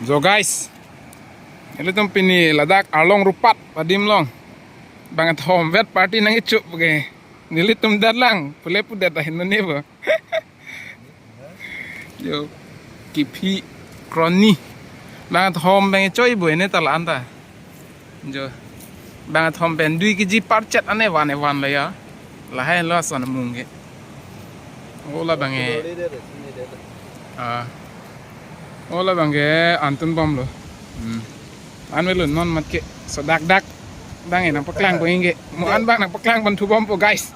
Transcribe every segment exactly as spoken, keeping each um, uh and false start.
Jo guys, nelitum pini ladak Arlong Rupat adim along bang kethom vet party nangkecho ke. Nelitum datlang pule pudet ahin mane bo. Jo, kiphi kroni. Bang kethom bang choi bo ne ta la-an ta. Jo, bang kethom pen dui kiji parchet ane van e van la ya. Lahai lo ason mung ke. Ola bang e. Ah. Ola bang ke antun bom lo. Hmm. An melo non mat ke so dak dak. Bang e nangpaklang po inge. Mo an bang nangpaklang pon thu bom po guys.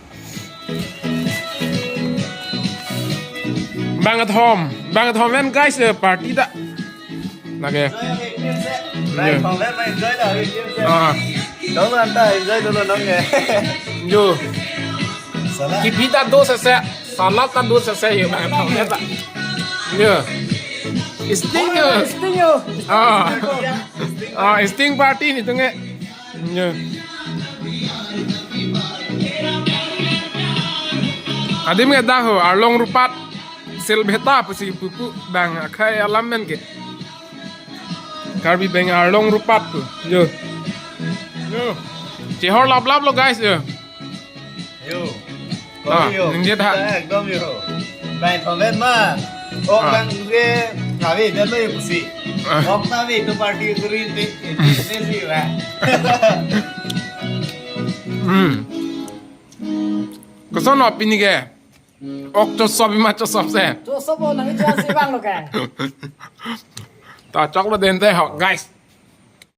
Bang kethom, bang kethom pen guys, eh, party ta. Lake. Bang kethom pen enjoy ta. Ah. Dong anta enjoy dolo nong e. Jo. Salad. Kiphi ta do sese, salad ta do sese yo bang kethom pen ta. Yo. Sting yo. Sting yo. Ah. Ah, sting party nelitum ke. Yo. Adim ke dak ho, Arlong Rupat, Silbheta pusi pupu bang akhai alam pen ke. Karbi bang Arlong Rupat pu. Yo. Yo. Chehor lap lap lo guys yo. Yo. Ah, yo. Ningje tha. Ekdom yo. Bang kethom pen ma. Oh, ah. Bang ke ngavi dan lo yo pusi. Ah. Ok ngavi tu party kuri te. Te si ra. Hmm. Koson lo pini ke? Ok chosop ma chosop se. Chosop lo nang chosop si bang lo ke. Ta chok lo den te ho guys.